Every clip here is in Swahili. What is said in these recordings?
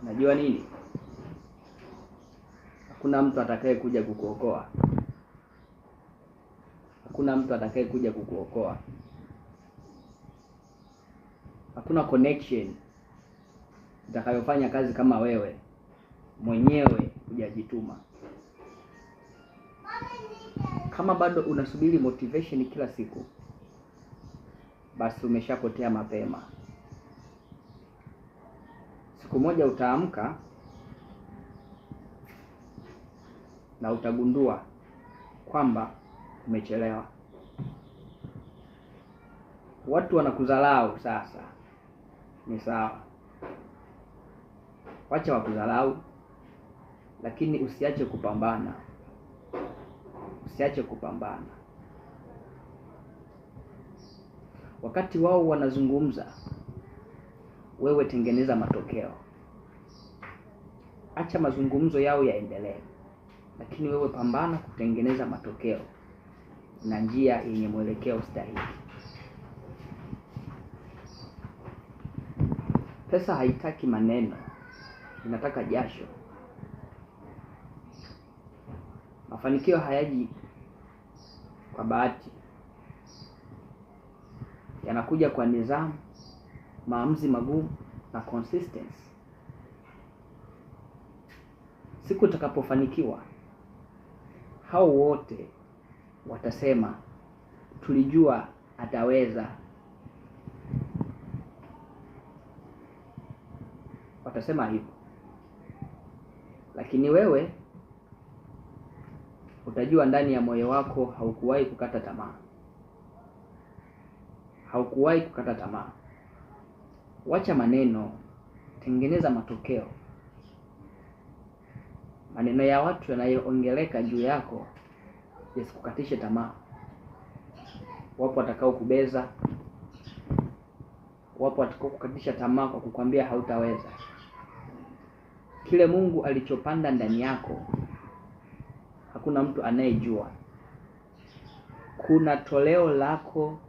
Unajua nini? Hakuna mtu atakaye kuja kukuokoa. Hakuna mtu atakaye kuja kukuokoa. Hakuna connection itakayofanya kazi kama wewe mwenyewe hujajituma. Kama bado unasubiri motivation kila siku, basi umeshapotea mapema. Siku moja utaamka na utagundua kwamba umechelewa. Watu wanakudharau sasa, ni sawa, wacha wakudharau, lakini usiache kupambana. Usiache kupambana. Wakati wao wanazungumza, wewe tengeneza matokeo. Acha mazungumzo yao yaendelee, lakini wewe pambana kutengeneza matokeo na njia yenye mwelekeo stahiki. Pesa haitaki maneno, inataka jasho. Mafanikio hayaji kwa bahati, yanakuja kwa nidhamu, maamuzi magumu na consistency. Siku utakapofanikiwa, hao wote watasema tulijua ataweza. Watasema hivyo, lakini wewe utajua ndani ya moyo wako haukuwahi kukata tamaa. Haukuwahi kukata tamaa. Wacha maneno, tengeneza matokeo. Maneno ya watu yanayoongeleka juu yako yasikukatishe tamaa. Wapo watakao kubeza, wapo watakao kukatisha tamaa kwa kukwambia hautaweza. Kile Mungu alichopanda ndani yako hakuna mtu anayejua. Kuna toleo lako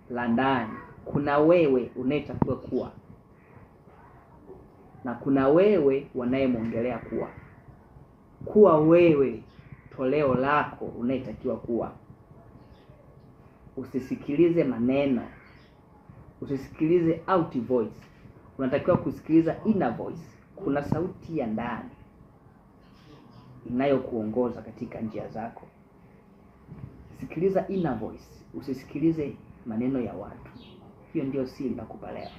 la ndani, kuna wewe unayetakiwa kuwa na kuna wewe wanayemwongelea kuwa. Kuwa wewe toleo lako unayetakiwa kuwa. Usisikilize maneno, usisikilize out voice. Unatakiwa kusikiliza inner voice. Kuna sauti ya ndani inayokuongoza katika njia zako. Sikiliza inner voice, usisikilize maneno ya watu. Hiyo ndio siri nakupa leo.